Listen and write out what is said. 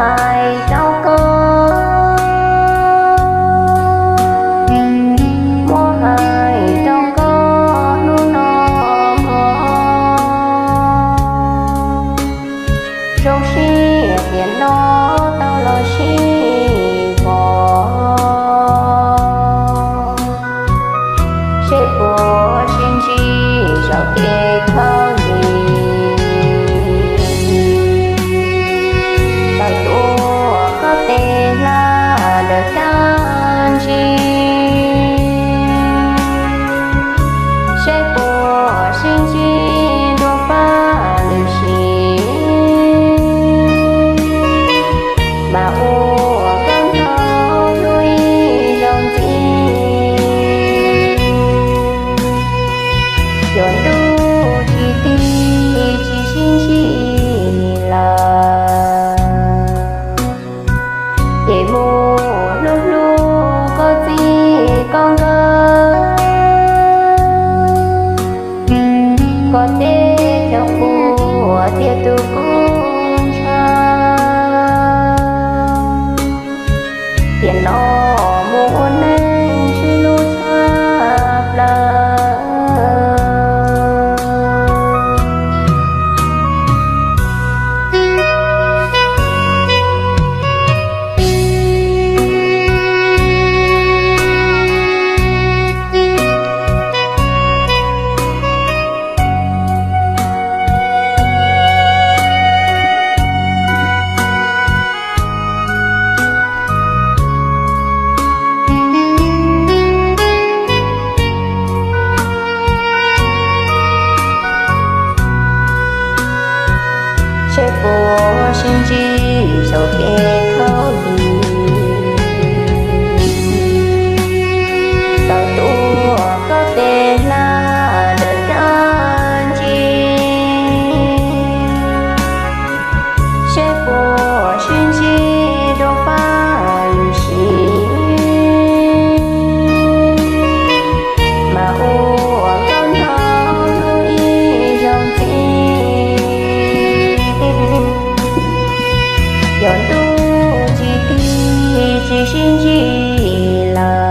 Hais rau koj, muab hais rau koj hnub no mog. Zoo siab tias no tau los sib pom, seb puas sib ntsib saum kev khaub lig. Tawm tuaj koj tes hla ntawm kab ntsig, seb puas sib ntsib dua pab lwm sim, mas ua nkauj nraug hlub ib zaug ntxiv. Yuav ntuj tsis tig tsis sib ntsib lawm, ces mus hlub hlub koj txij koj nkawm, koj teb cov qub tiag tus kub ntshaw. Tiam no mus ua neej sib hlub tshaj plaws. Seb puas sib ntsib saum kev khaub lig, tawm tuaj koj tes hla ntawm kab ntsig, seb puas sib ntsib dua pab lwm sim, mas ua nkauj nraug hlub ib zaug ntxiv. Yuav ntuj tsis tig tsis sib ntsib lawm,